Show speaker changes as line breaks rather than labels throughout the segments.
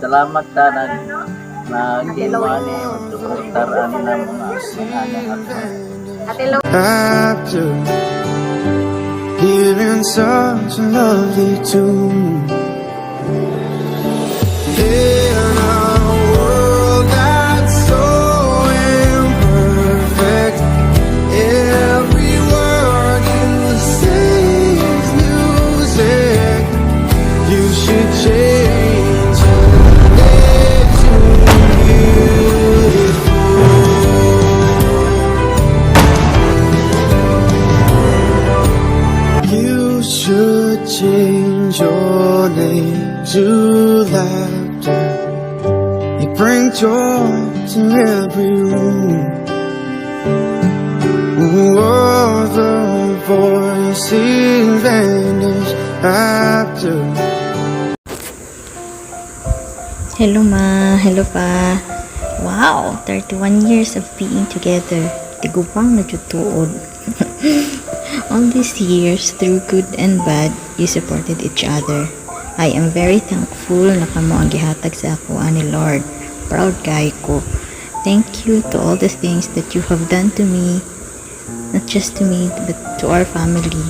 Salamat sa nag nag ani suportar ani na mga anak ako.
Ate Lo.
After hearing such a lovely tune. In a world that's so imperfect, every word you say is music. You should change your name to beautiful. You should change your name to laughter. You bring joy to every room. All the voices vanish after.
Hello, Ma, hello, Pa. Wow, 31 years of being together. Tiguang na jud tuod. All these years, through good and bad, you supported each other. I am very thankful na kamo ang gihatag sa ako ni Lord. Proud kay ko. Thank you to all the things that you have done to me, not just to me, but to our family.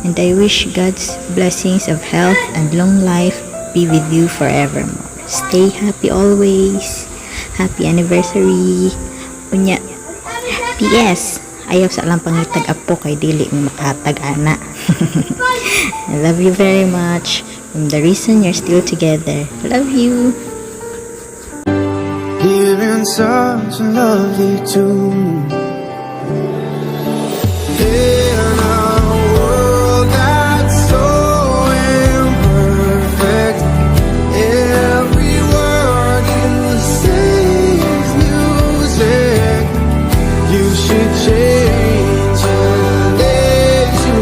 And I wish God's blessings of health and long life be with you forevermore. Stay happy always. Happy anniversary. Unya, PS, ayaw sa lang pangitag apo kay dili mo makahatag ana. I love you very much. I'm the reason you're still together. Love you.
Hearing such a lovely tune. In a world that's so imperfect, every word you say is music. You should change your name to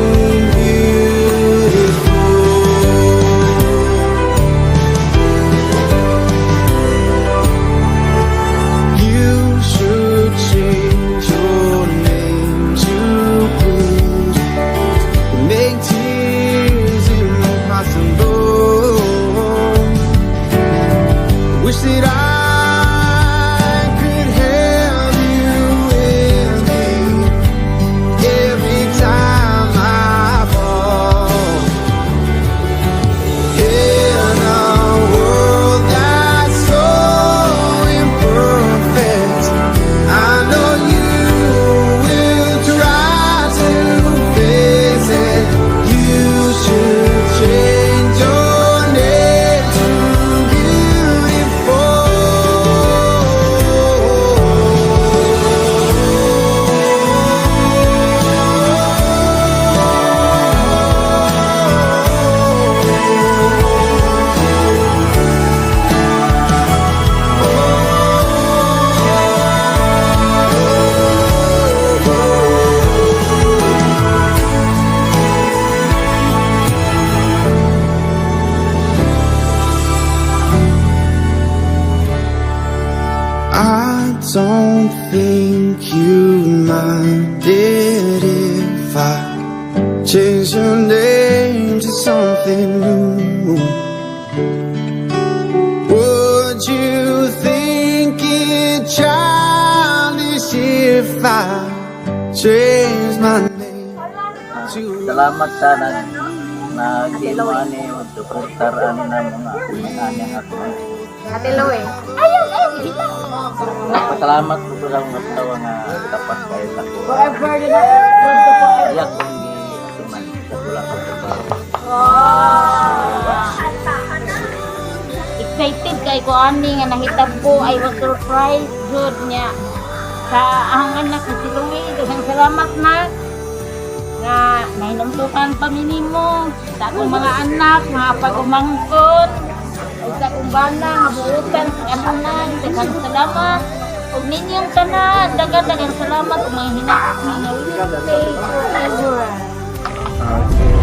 beautiful. You should change your name to please. Make tears impossible. Wish that I could have you with me every time I fall. In a world that's so imperfect, I know you will try to fix it. You should change your name to beautiful. I don't think you'd mind it if I change your name to something new. Would you think it childish if I change my name to
Salamat sa nag nag ani suportar ani na mga anak ako.
Ate Lo eh.
Pasalamat ko sa mga asawa nga tapat kayo sa ko.
Forever na.
Iya kong gi-atiman sa pula ko.
Excited kay ko ani nga nahitabo. I was surprised good niya sa ang anak na si Louie. Daghang salamat na nga nahinumduman pa mi nimo sa akong mga anak, mga pag-umangkon ug sa akong bana nga buutan sa anunan. Daghang salamat ug ninyong tanan, daghan daghang salamat ug mga hinak mga witness forever.
Okay.